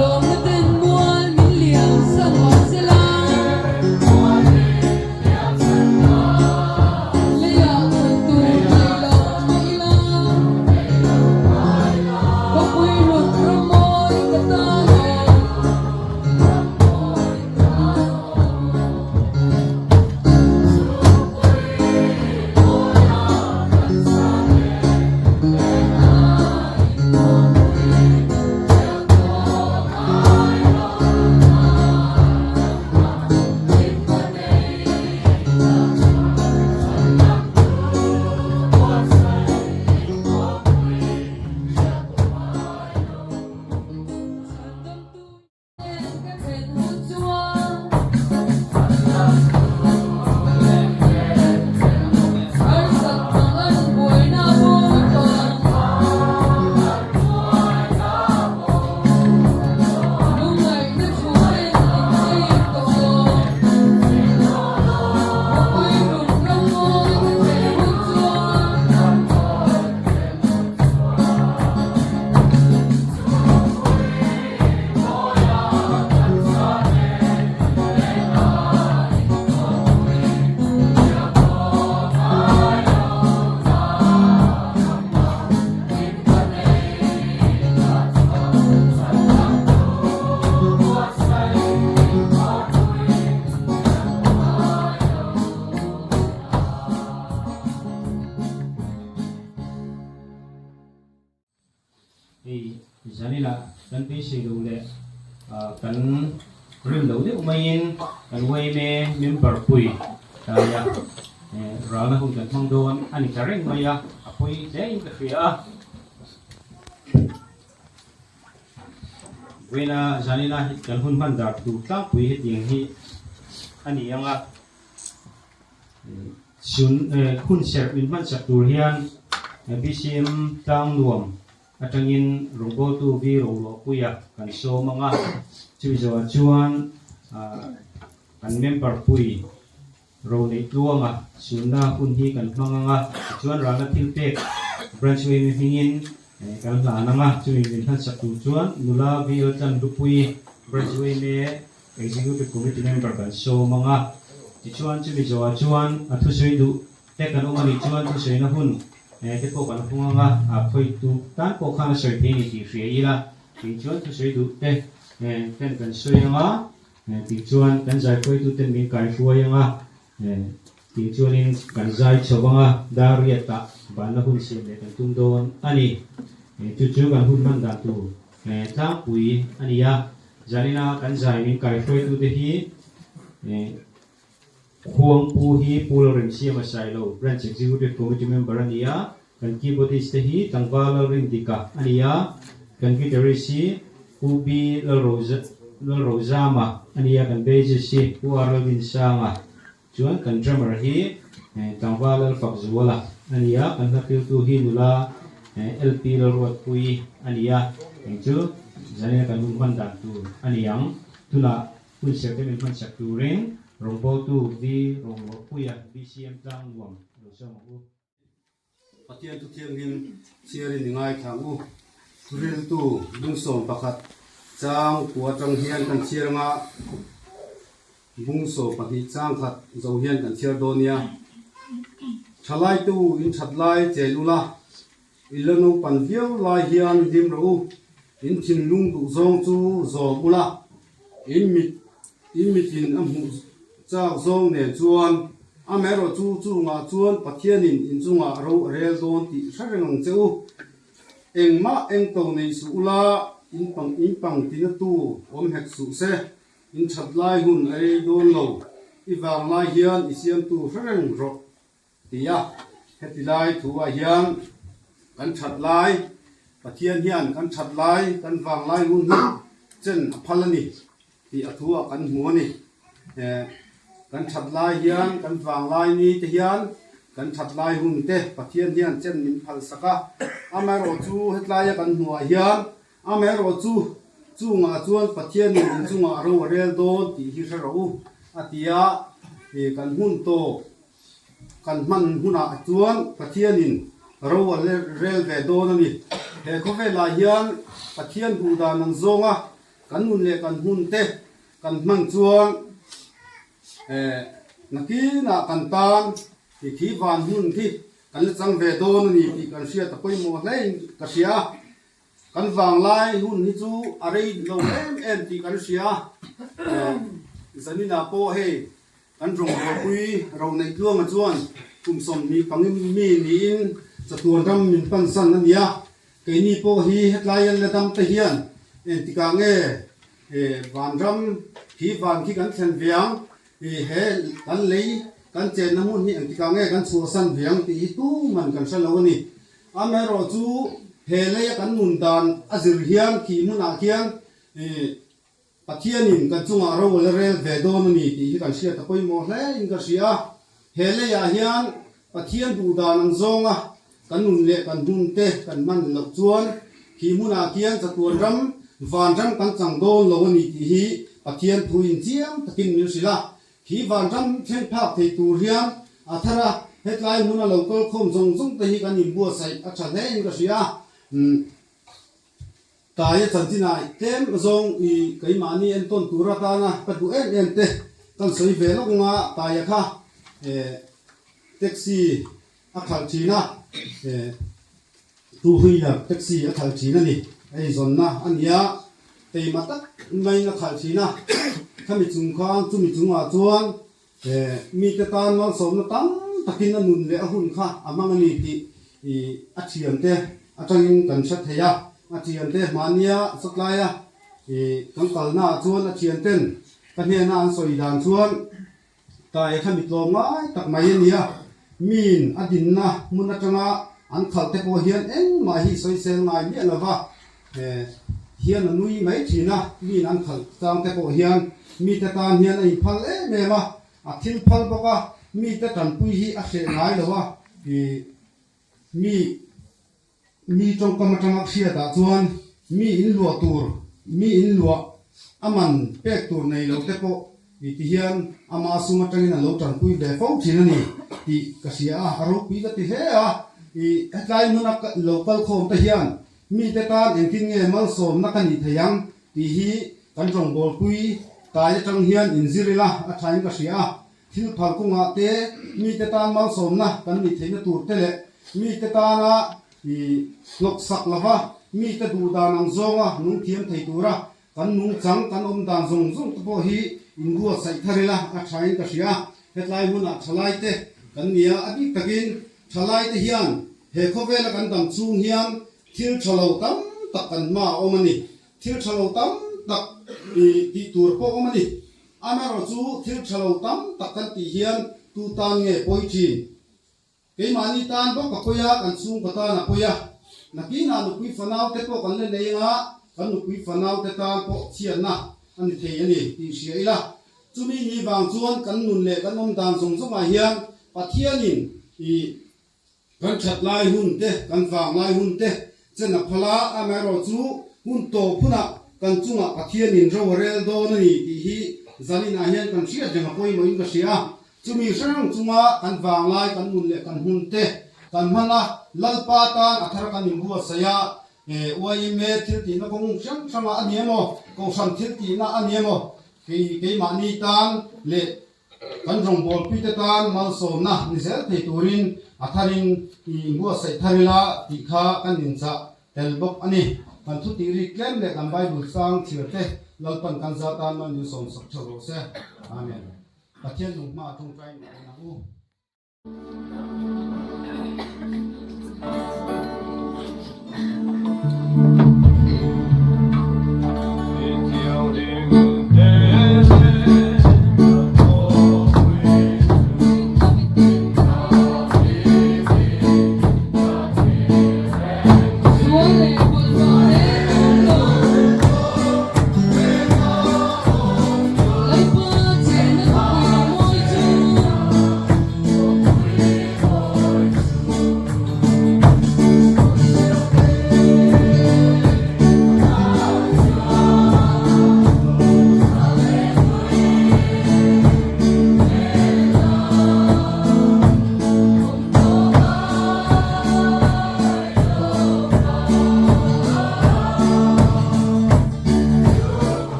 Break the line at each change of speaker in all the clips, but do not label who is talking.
Lawmna ten mual min liam san mah sela. Leiah chan tur nei lo mah ila. Khawpui hrut ram mawi ka tan aw.
Hei Zanila kan beisei lo leh kan rin lo deuh maiin kan yma member pui tlaia ralna hun kan hmang dawn a ni ta reng mai a, a pawi hle in ka hria a. Vawiina Zanila hi kan hun hman dar tur tlangpui hetiang hi a ni ang a. Chun hun serh min hman sak tur hian BCM tlang nuam atangin rawngbawltu vi Roluahpuia kan sawm ang a, chumi zawhah chuan kan member pui Roneih Tluanga sunna hun hi kan hmang ang a, tichuan ralna thil pek Branch Yma hmingin kan hlan ang a, chumi min hman sak tur chuan nula VL Tlanhlupui Branch Yma Executive Committee member kan sawm ang a, tichuan chumi zawhah chuan a thusawi duh te kan awm a nih chuan thusawina hun te pawh kan hung ang a, a khawitu tan pawh khan a sawi thei a ni tih hria ila, tih chuan thusawi duh te ten kan sawi ang a, tih chuan kan zaikhawitu ten min kaihruai ang a, tih chuanin kan zai chho ang a, dar riatah banna hun siam leh kan tum dawn a ni. Chu chu kan hun hman dan tur tlangpui a ni a. Zanina kan zai min kaihruaitute hi Khuangpu hi Pu Lalremsiama Sailo, Branch Executive Committee Member a ni a, kan Keyboardist te hi Tlangval Lalrindika a ni a, kan Guitarist hi Pu B Lalrozama a ni a, kan Bassist hi Pu R Laldinsanga, chuan kan Drummer hi Tlangval Lalfakzuala a ni a, kan hlakhiltu hi nula LP Lalruatpuii a ni a, eng chu zanina kan hun hman dan tur a ni ang. Tunah hun serh te min hman sak turin rawngbawltu V Rawngruahpuia BCM tlang nuam lo sawm ang u.
Pathian thu thianghlim chhiarin i ngaithla ang u. Thuriltu bungsawm pakhat chang kua atang hian kan chhiar anga bungsawm pahnih chang khat zo hian kan chhiar dawn nia. Thalaitu in that lai chen ula, i la naupan viau lai hian hlim rawh u. In thinlung duh zawng chu zawm ula, in mit in mitin a hmuh chak zawng nen chuan Amaherawhchu chungah chuan Pathianin in chungah ro a rel dawn tih hre reng ang che u. Engmah eng to nei suh ula, in pang in pang tina tu awm hek suh se. In that lai hun a rei dawn lo. I vang lai hian i siamtu hre reng rawh ti a. Heti lai thu ah hian kan that lai, Pathian hian kan that lai, kan vang lai hun hi chen a phal a ni. Tih a thu ah kan hmu a ni. Kan that lai hian, kan vang lai ni te hian, kan that lai hun te Pathian hian chen min phal sak a. Amaherawhchu hetlaia kan hmuh ah hian, amaherawhchu chungah chuan Pathianin in chungah ro a rel dawn tih hi hre rawh u a ti a. Kan hmun tawp kan hman hunah chuan Pathianin ro a rel ve dawn a ni. He khawvelah hian Pathian duh dan ang zawnga. kan nun leh kan hun te kan hman chuan nakinah kan tan ti khi van hun khi kan la chang ve dawn a ni tih kan hriat a pawimawh hlein ka hria. Kan vanglai hun hi chu a rei lo em em tih kan hria. Zaninah pawh hei kan rawngbawlpui ro neih tluanga chuan kum 20 pangin mi niin chatuan ram min pansan a nia. Keini pawh hi hetlai an la dam te hian engtikah nge vanram khi van khi kan thlen ve ang, he kan lei kan chenna hmun hi engtikah nge kan chhuahsan ve ang tih hi tuman kan hre lo a ni. Amaherawh chu he leia kan nun dan a zir hian khi hmunah khian Pathianin kan chungah ro a la rel ve dawn a ni tih hi kan hriat a pawimawh hle in ka hria. He leiah hian Pathian duh dan ang zawnga kan nun leh kan hun te kan hman loh chuan khi hmunah khian chatuan ram, vanram kan chang dawn lo a ni tih hi Pathian thu in chiang takin min hrilh a. Khi vanram thleng phak thei tur hian a thar a, hetlai hmuna lo kal khawm zawng zawng te hi kan inbuatsaih a tha hle in ka hria. Taia chanchinah tlem zawng i keimahni entawn tur atana ka duh em em te kan sawi ve lawk anga Taia kha taxi a khalh thin a, two wheeler taxi a khalh thin a ni, eizawnna a ni a, keimah tak maiin a khalh thin a, khami chung khan chumi chungah chuan Mite tan malsawmna tam takin a nun leh a hun kha a hmang a ni tih a thiante atangin kan hre thei a. A thiante mahnia sawtlaia kan kalnaah chuan a thianten ka hnena an sawi dan chuan Taia kha mi tlawm ngai tak mai a ni a. Miin a dinna hmun atanga an khalh te pawh hian engmah hi sawisel ngai miah lo va. Hian a nui mai thin a, miin an khalh chang te pawh hian mite tan hian a inphal em em a, a thil phal bawk a, mite tanpui hi a hreh ngai lo a, ih mi mi tawngkam atanga hriatah chuan mi inluah tur, mi inluah a man pek tur nei lo te pawh ih ti hian ama sum atangin a lo tanpui ve fo thin a ni tih ka hria a, a ropui ka ti hle a, ih hetlai hmuna lo kal khawm te hian Mite tan engtin nge malsawmna ka nih thei ang tih hi kan rawngbawlpui tai atang hian inzir ila a thain ka hria a. Thil phal kawngah te mite tan malsawmna kan nih theihna tur te leh mite tana hnawksak lova mite duhdan ang zawnga nung thiam thei tura Kan nungchang, kan awm dan zawng zawng te pawh hi inruatsaih thar ila a thain ka hria. Hetlai hmunah thalaite kan ni a, a bik takin thalaite hian he khawvela kan dam chhung hian thil tha lo tam tak kan hma a awm a ni. Thil tha lo tam tak tih tur pawh awm a ni. Amaherawh chu thil tha lo tam tak kan tih hian tu tan nge pawi thin? Keimahni tan bawk a pawi a, kan chhungkaw tan a pawi a. Nakinah nupui fanau te pawh kan la nei anga kan nupui fanau te tan pawh chhiatna a ni thei a ni tih hria ila. Chumi ni vang chuan kan nun leh kan awm dan zawng zawngah hian Pathianin i kan that lai hun te, kan vang lai hun te chen a phal a, amaherawh chu hun tawp hunah kan chungah Pathianin ro a rel dawn a ni tih hi zaninah hian kan hriat reng a pawimawhin ka hria. Chumi hrang chunga kan vanglai, kan nun leh kan hun te kan hman a, Lalpa tan a thar kan inbuatsaih a, yma thil tihna kawng hrang hrangah a ni emaw, Kohhran thil tihna a ni emaw, kei keimahni tan leh kan rawngbawlpuite tan malsawmna ni zel thei turin a tharin i inbuatsaih thar ila tih kha kan inchah tel bawk a ni. Kan thu tih rik tlem leh kan Bible chang chhiar te Lalpan kan za tan mal min sawmsak theuh rawh se. Amen. Pathian nung hma tawngtai nuam ang u.
Sual leh bawlhhlawh reng awm lo. Lalpa chenna thupui mawi chu.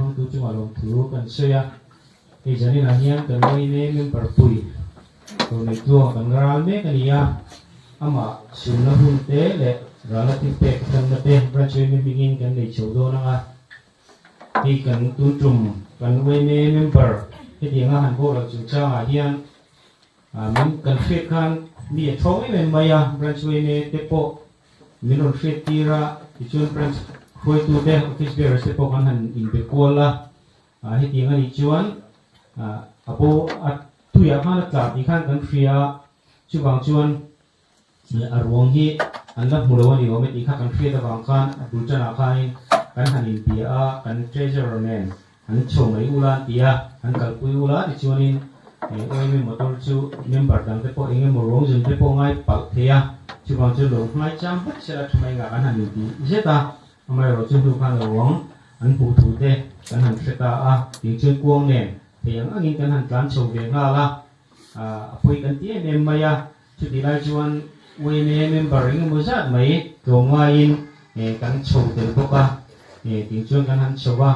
hmangtu chungah lawmthu kan sawi a. Hei zaninah hian kan yma member pui Tawlei tluang kan ral mek a ni a, amah sunna hun te leh ralna thil pek hlanna te branch yma hmingin kan nei chho dawn ang a. Hei kan tun tum kan yma member hetianga han boral chungchangah hian min kan hriat khan mi a thawng em em mai a, branch yma te pawh min rawn hriat tir a, tichuan branch hruaitute office bearers te pawh kan han inbe kual a. Hetiang a nih chuan a bo a tuiah khan a tla tih khan kan hria a, chuvang chuan a ruang hi an la hmu lo a ni awm e tih kha kan hriat avang khan a bul tanah khanin kan han inbia a, kan treasurer nen an chho mai ula an ti a, an kalpui ula tichuanin OMA motor chu member dangte pawh eng emaw ruang zun te pawh ngai palh thei a, chuvang chuan lo ngai chang vat sela tha mai ngah kan han inti zet a. Amaherawhchu hnu khan a ruang an hmuh thu te kan han hre ta a, tih chuan kuang nen thei ang angin kan han tlan chho ve nghal a, a pawi kan ti em em mai a, chutih lai chuan yma member engemaw zat mai tlawmngaiin kan chho tel bawk a, tih chuan kan han chho a,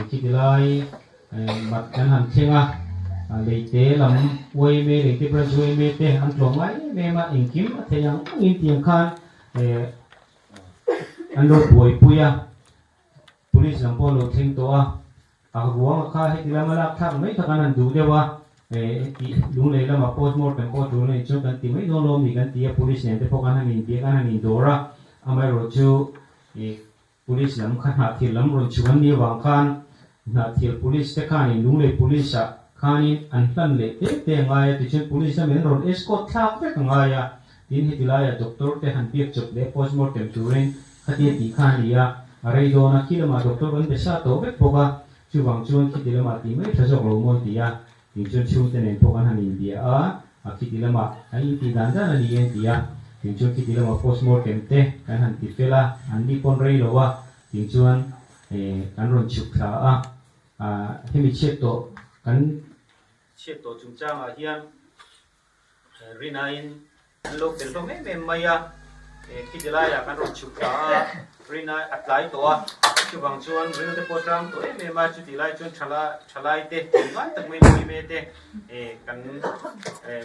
khiti lai mat kan han thleng a, leite lam yma leite branch yma te an tlawmngai em em a, engkim a thei ang angin tiang khan An lo buaipui a, police lam pawh a lo thleng tawh a, a ruang a kha heti lama lak thlak mai kha kan han duh deuh a, heti lunglei lama postmortem pawh tul a nih chuan kan ti mai dawn lo a mi kan ti a, police nen te pawh kan han inbiak an han indawr a, amaherawh chu police lam kha hnahthil lam rawn chhuk an nih avang khan hnahthil police te khanin lunglei police ah khanin an hlan leh te te a ngai a, tichuan police lamin an rawn escort thlak vek a ngai a. Tin, heti laiah doctor te han biak chawp leh postmortem turin khatia tih kha a ni a, a rei dawn a, khi lamah doctor kan be sa tawh vek bawk a, chuvang chuan khiti lamah tih mai tha zawk lo mawn ti a, tin chuan chhungte nen pawh kan han inbia a, a khiti lamah an intih dan dan a ni e an ti a, tin chuan khiti lamah postmortem te kan han ti fel a, an ni pawn rei lo a, tin chuan kan rawn chhuk thla a, hemi chhiat tawh kan chhiat tawh chungchangah hian Rinain an lo fel hlawm em em mai a, khiti laiah kan rawn chhuk thla a, Rina a tlai tawh a, chuvang chuan ril te pawh a tlang tawh em em a, chutih lai chuan thala thalai te tlawmngai tak mai Muime te kan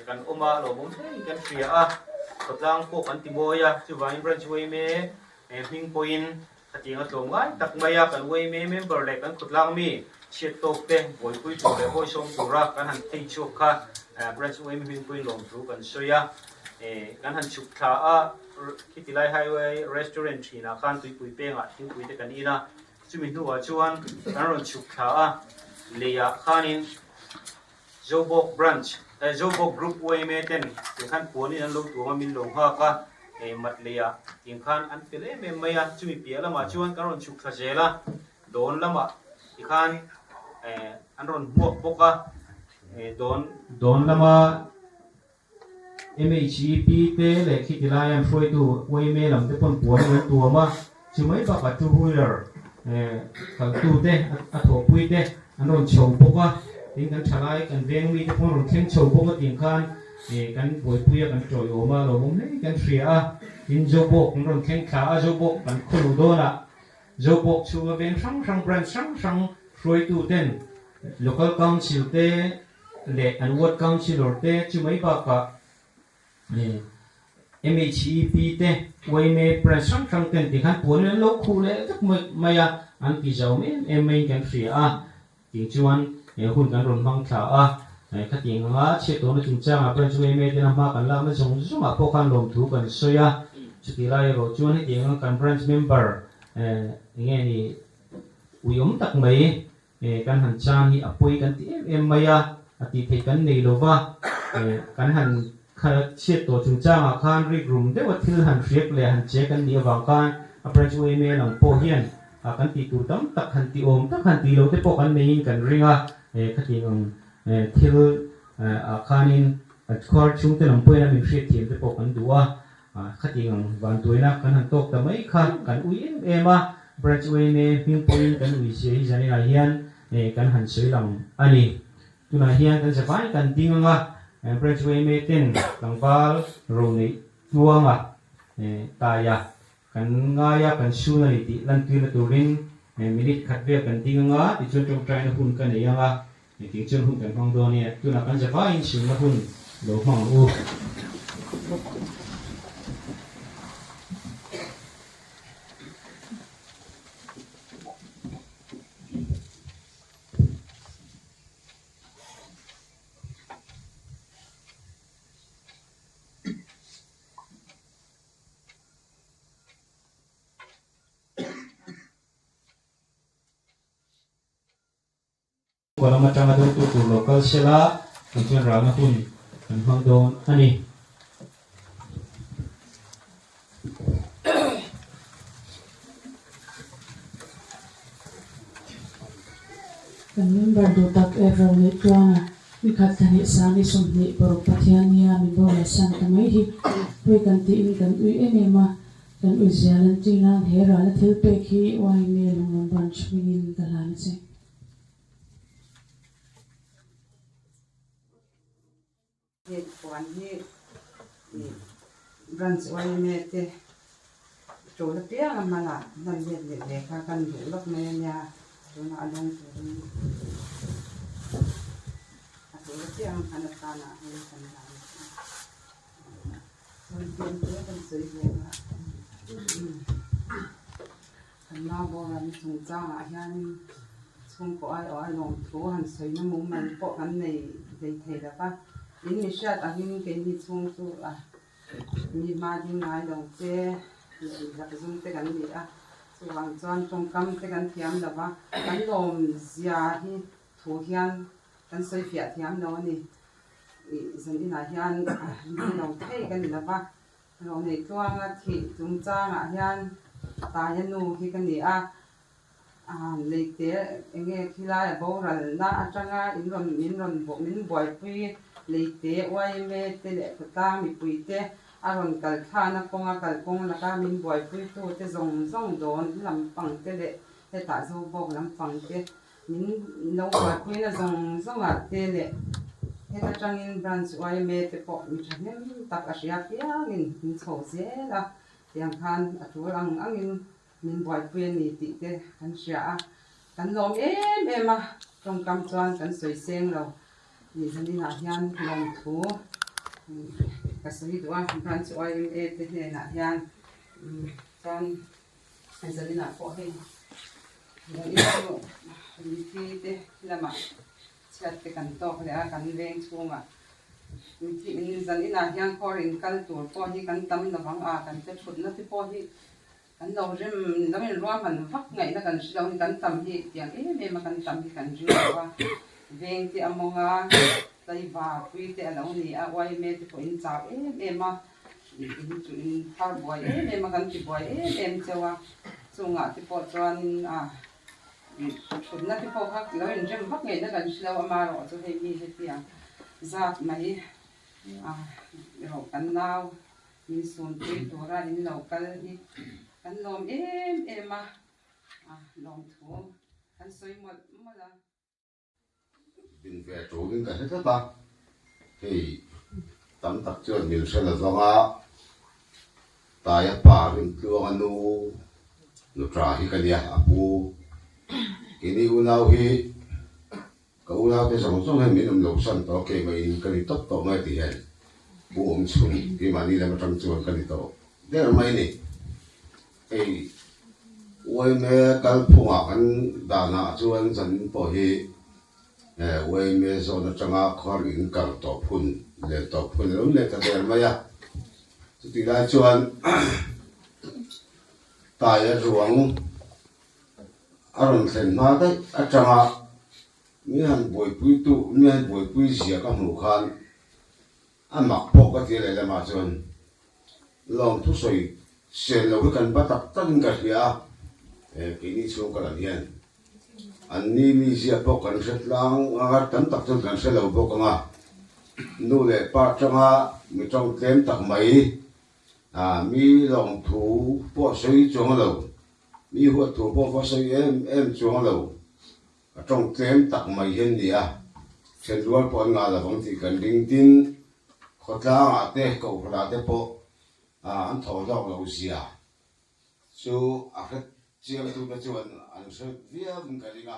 kan awm a, lawmawm hlein kan hria a, khawtlang pawh kan ti mawi a, chuvangin branch Muime hming pawhin Khatiang a tlawmngai tak mai a, kan yma member leh kan khawtlang mi chhiat tawk te buaipui tur leh hawisawm tura kan han thei chhuak kha branch yma hmingpuiin lawmthu kan sawi a, kan han chhuk thla a, khitilai highway restaurant thinah khan tuipui pengah thingpui te kan in a, chumi hnuah chuan kan rawn chhuk thla a, leiah khanin Zobawk Branch, Zobawk Group yma ten tikhan puanin an lo tuam a, min lo nghak a, mat leiah tikhan an fel em em mai a, chumi piah lamah chuan kan rawn chhuk thla zel a, dawn lamah tikhan an rawn hmuak bawk a, dawn. Dawn lama MHEP te leh khiti laia an hruaitu yma lam te pawn puanin an tuam a, chu mai bakah two wheeler kaltu te a thawhpui te an rawn chho bawk a, tin kan thalai kan veng mi te pawh an rawn thleng chho bawk a tih khan kan buaipui a kan tawiawm a lawmawm hle kan hria a, tin Zobawk an rawn thleng thla a, Zobawk kan khawlu dawnah Zobawk chhunga veng hrang hrang branch hrang hrang hruaitu ten Local Council te leh an ward councillor te chu mai bakah MHEP te, yma branch hrang hrang ten tikhan puanin an lo khuh leh vek mai a, an ti zauh em em maiin kan hria a, tih chuan he hun kan rawn hmang thla a, khatiang anga chhiat tawhna chungchangah branch yma tena hma kan lakna zawng zawngah pawh khan lawmthu kan sawi a, chutih lai erawh chuan hetiang anga kan branch member enge ni uiawm tak mai Kan han chan hi a pawi kan ti em em mai a, a tih theih kan nei lo va, kan han chhiat tawh chungchangah khan rikrum deuha thil han hriak leh han che kan nih avang khan a branch yma lang pawh hian kan tih tur tam tak han tih awm tak han tih loh te pawh kan neiin kan ring a, khatiang ang thil ah khanin khuar chhungte lam pawhin a min hriatthiam te pawh kan duh a. Khatiang ang vantuaina kan han tawk ta mai kha kan ui em em a, Branch yma hming pawhin kan ui zia hi zaninah hian kan han sawi lang a ni. Tunah hian kan zavai kan ding anga Branch yma ten tlangval ro neih tluanga taia kan ngaia kan sun a ni tih lantirna turin. Minute khat vel kan ding anga tichuan tawngtaina hun ka nei anga engtin chuan hun kan hmang dawn e. Tunah kan zavaiin silna hun lo hmang ang u. Kawlam atanga dawngtu tur lo kal sela tichuan ralna hun kan hmang dawn a ni.
Kan member duh tak Ev Ro leh Tluanga ni khat thla hnih Sani 20 paruk Pathian nia min boral san ta mai hi pawi kan tiin kan ui em em a, kan ui zial an tih nan he ralna thil pek hi YMA Lunglam Branch hmingin ka hlan a che.
Heng puan hi branch yma te tul apiang a hman ah hman let leh ve kha kan duh lawk mai a nia tunah a lawng turin a tul apiang hman atan ah hei kan dah a ni chuan tlem te kan sawi ve a kan nau boral chungchang ah hianin chhungkaw aiawh a lawmthu han sawina mumal pawh kan nei hlei thei lo va in mi hriat angin keini chhung chu a mi hma ding ngai lo te leh inhlak zum te kan ni a chuvang chuan tawngkam te kan thiam lo va kan lawm zia hi thu hian kan sawi fiah thiam lo a ni ih zan inah hian ring lo thei ka ni lo va. Rawhneih tluanga thih chungchangah hian Taia nu hi ka ni a, leite enge khilai a boralna atanga in rawn min rawn min buaipui leite YMA te leh khawtlang mipui te a rawn kal thlana kawnga kalkawng laka min buaipuitu te zawng zawng dawn lampang te leh hetah Zobawk lampang te Min lo buaipuina zawng zawngah te leh heta tangin branch yma te pawh mi thahnem tak a hria piangin min chho zel a, tiang khan a tul ang angin min buaipui a ni tih te kan hria a, kan lawm em em a, tawngkam chuan kan sawi seng lo ni zaninah hian lawmthu ka sawi duh a, branch yma te hnenah hian chuan zaninah pawh hei. Mithi te lamah chhiat te kan tawk leh a, kan veng chhungah mithi in zan inah hian khawr in kal tur pawh hi kan tam lo vang a, kan te thutna te pawh hi kan lo rem lo in ruahman vak ngaihna kan hre lo a ni, kan tam hi tiang em em a kan tam hi kan ring lo a, veng te a mawng a, tlaivar pui te a lo ni a, yma te pawh in chau em em a. In chu in thar buai em em a, kan ti buai em em cheu a, chungah te pawh chuanin a thutna te pawh kha lo inrem vak ngei na kan hre lo amaherawh chu hei mi hetiang zat mai a erawh kan nau min sunpui tura in lo kal hi kan lawm em em a, a lawmthu kan sawi mawlh mawlh a.
Din ve turin ka hre tlat a, hei tam tak chuan min hre la zawng a, Taia pa Rintluanga nu nuṭa hi ka nia, a pu. Keini unau hi ka unaute zawng zawng hian min awm lo san tawh a, keimah in ka ni tawp tawh mai ti hian pu awm chhun keimahni lam aṭang chuan ka ni tawh der mai a ni. Hei yma kalphungah kan danah chuan zanin pawh hi yma zawn atanga khawr in kal tawp hun len tawp hun a lo let ta der mai a. Chutih lai chuan Taia ruang a rawn thlen hma daih atanga mi han buaipui tu mi han buaipui zia ka hmuh khan A mak pawh ka ti a lehlamah chuan lawm thusawi sel lo hi kan ba tak takin ka hria a, keini chhung ka lam hian an ni mizia pawh kan hre tlang a, tam tak chuan kan hre lo bawk ang a, nu leh pa atanga mi tawng tlem tak mai mi lawmthu pawh sawi chuang lo, mi huatthu pawh va sawi em em chuang lo. A tawng tlem tak mai hian ni a, then rual pawh an ngah lovang tih kan ring. Tin, khawtlangah te, kohhranah te pawh an thaw hlawk lo zia chu a hre chiangtute chuan an hre viauin ka ring a.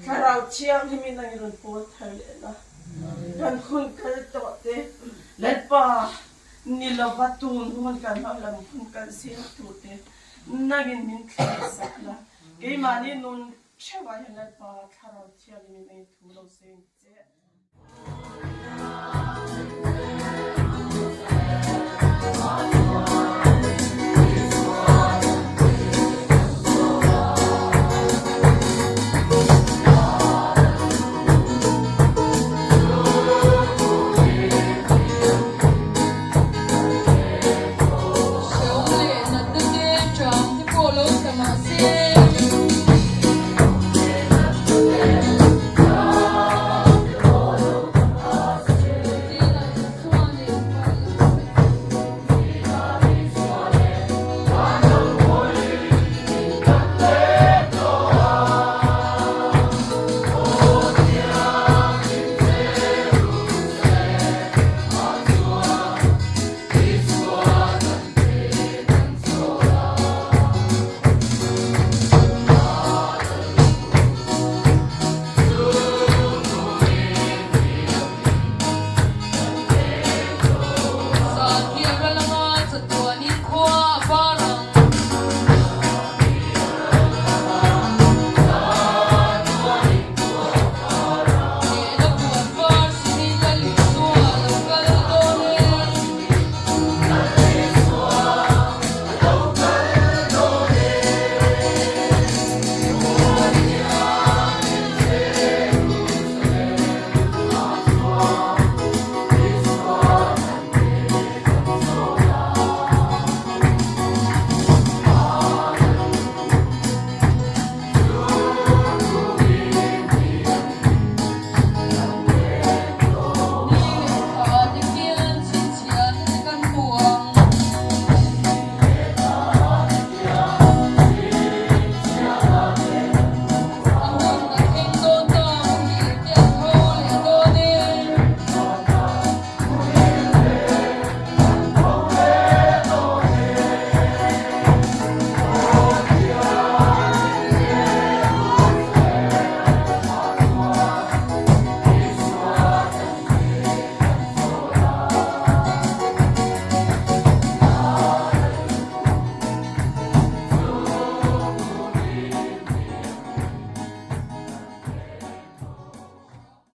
Thlarau Thianghlim in nang i rawn pawl thar leh la. Kan hun kal tawh te Lalpa ni lova tun hun kan hma lam hun kal zel tur te nangin min thlir sak la. Keimahni nun theuhah hian Lalpa Thlarau Thianghlim in nangin thu lo seng che.
Hreawm leh natna te, ṭam te pawh lo tla mah se.